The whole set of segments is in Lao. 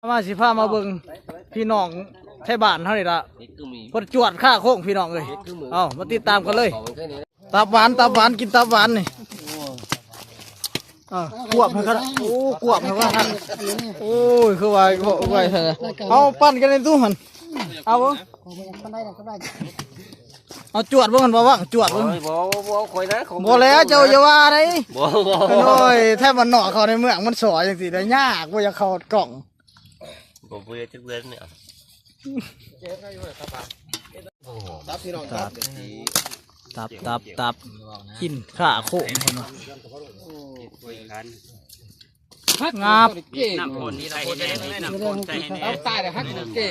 ມາ ຊິພາມາເບິ່ງພີ່ນ້ອງໄທບ້ານເຮົານີ້ລະ ເພິ່ນຈວດຄາໂຄ້ງພີ່ນ້ອງເອີຍ. ເອົ້າ ມາຕິດຕາມກັນເລີຍ. ຕັບຫວານ ຕັບຫວານ ກິນຕັບຫວານນີ້. ເອີ ກວບໃຫ້ກັນ. ໂອ້ ກວບໃຫ້ວ່າ. ໂອ້ຍ ຄືວ່າ ເອົາປັ່ນກັນໃນຕູ້ຫັ້ນ. ເອົາ ເອົາຈວດເບິ່ງຫັ້ນ ບໍ່ຫວັງ ຈວດເບິ່ງ. ໂອ້ຍ ບໍ່ ບໍ່ ບໍ່ ຂ້ອຍນະ ຂອງ ບໍ່ແລ້ວ ເຈົ້າຢ່າວ່າໄດ໋. ບໍ່ ບໍ່ ໂອ້ຍ ແທ້ບ້ານນອກເຂົ້າໃນເມືອງມັນສໍຈັ່ງຊີ້ໄດ໋ ຍາກ ບໍ່ຢາກເຂົ້າກ້ອງ. ບໍ່ ບໍ່ເຮັດຈັກເທື່ອນີ້. ຕັບ ຕັບ ຕັບ ກິນຄາໂຄ້ງເພິ່ນວ່າ. ງາບ ນ້ຳພົນໃສ່ແດ່ ນ້ຳພົນໃສ່ແດ່.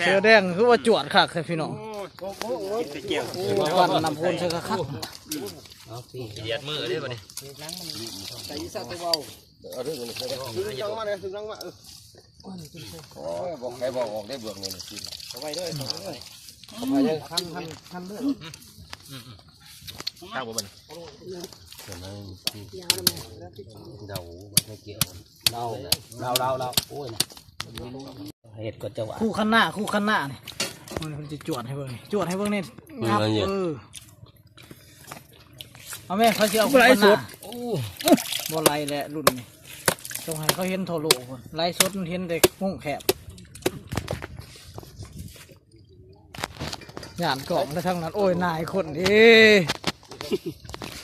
ເສືອແດງຄືວ່າຈວດຄັກແທ້ພີ່ນ້ອງ. ກິນແຕ່ແຈ່ວ ໂອ້ ຄວັນນ້ຳພົນໃສ່ຄັກໆ. ເອົາຊິ ຢຽດມືເດ້ບັດນີ້. ໃສ່ອີ່ສັດເວົ້າ ເອົາເດີ ຖືກຫຼັງມາເດີ ຖືກຫຼັງມາ ເອີ. ໂອ້ຍ ບໍ່ໃຄບໍ່ອອກໄດ້ເບື້ອງນີ້ຊິ ເອົາໄວ້ເດີ ເອົາໄວ້ເດີ ຄັນ ຄັນ ຄັນເດີ. ເຈົ້າບໍ່ບັນ ເດົາບໍ່ໃຫ້ກ່ຽວ ເດົາ ເດົາ ເດົາ ເດົາ. ໂອ້ຍ ເຮັດກໍຈະວ່າ ຄູ່ຄະນະ ຄູ່ຄະນະນີ້ ມັນ ມັນຊິຈວດໃຫ້ເບິ່ງນີ້ ຈວດໃຫ້ເບິ່ງນີ້. ເອີ ເອີ ເອົາແມ່ ເຂົາຊິເອົາ ບໍ່ໄລສົດ ໂອ້ ບໍ່ໄລແຫຼະລຸ້ນນີ້ ຕ້ອງໃຫ້ເຂົາເຫັນທົ່ວໂລກພຸ້ນ. ໄລສົດມັນເຫັນແຕ່ມຸ້ງແຄບ ຢ້ານກ້ອງແລ້ວທາງນັ້ນ. ໂອ້ຍ ນາຍຄົນເດ້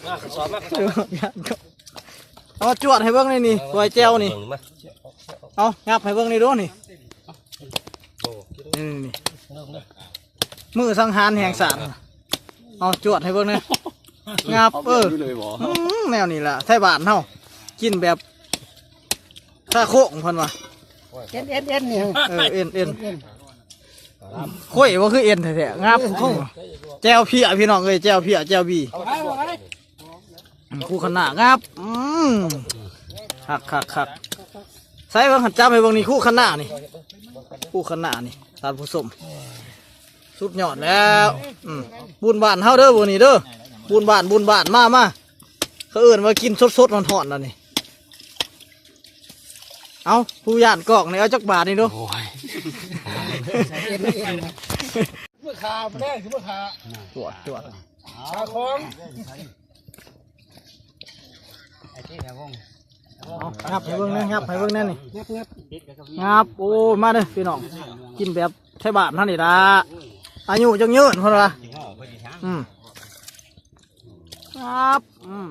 ມາສອນມາ ຢ້ານກ້ອງ. ເອົາມາຈວດໃຫ້ເບິ່ງນີ້ ນີ້ ຖ້ວຍແຈ່ວນີ້ ເອົາຫຍັບໃຫ້ເບິ່ງນີ້ດູນີ້. ນີ້ ນີ້ ນີ້ ມື້ສັງຫານແຫ່ງຊາດ. ເອົາຈວດໃຫ້ເບິ່ງແດ່ ຫຍັບ. ເອີ ອືມ ແນວນີ້ລະ ໄທບ້ານເຮົາ ກິນແບບຄາໂຄ້ງເພິ່ນວ່າ. ເອັນ ເອັນ ເອັນນີ້ ເອີ ເອັນ ເອັນ ເອັນ ຂ້ອຍວ່າຄືເອັນແທ້ໆ ຫຍັບ. ແຈ່ວເພຍພີ່ນ້ອງເອີຍ ແຈ່ວເພຍ ແຈ່ວບີ. ອືມ ຄູ່ຄະນະຫຍັບ. ອືມ ຄັກໆໆ. ໃສ່ເບິ່ງຫັ້ນ ຈັບໃຫ້ເບິ່ງນີ້ ຄູ່ຄະນະນີ້ ຄູ່ຄະນະນີ້ ທ່ານຜູ້ຊົມ ສຸດຍອດແລ້ວ. ອືມ ບຸນບ້ານເຮົາເດີມື້ນີ້ເດີ ບຸນບ້ານ ບຸນບ້ານ. ມາ ມາ ເຂົາເອີ້ນວ່າກິນສົດໆຮ້ອນໆແລ້ວນີ້. ເອົາ ຜູ້ຢ້ານກ້ອງນີ້ ເອົາຈັກບາດນີ້ດູ. ໂອ້ຍ ເມື່ອຂາບໍ່ໄດ້ ຄືເມື່ອຂາ ຈວດ ຈວດ ຂາຂອງ. ຫຍັບໃຫ້ເບິ່ງແດ່ ຫຍັບໃຫ້ເບິ່ງແດ່ນີ້ ຫຍັບ ຫຍັບ. ໂອ້ ມາເດີພີ່ນ້ອງ ກິນແບບໄທບ້ານເຮົານີ້ລະ ອາຍຸຢັ້ງຍືນເພິ່ນວ່າ. ອືມ ຫຍັບ ອືມ.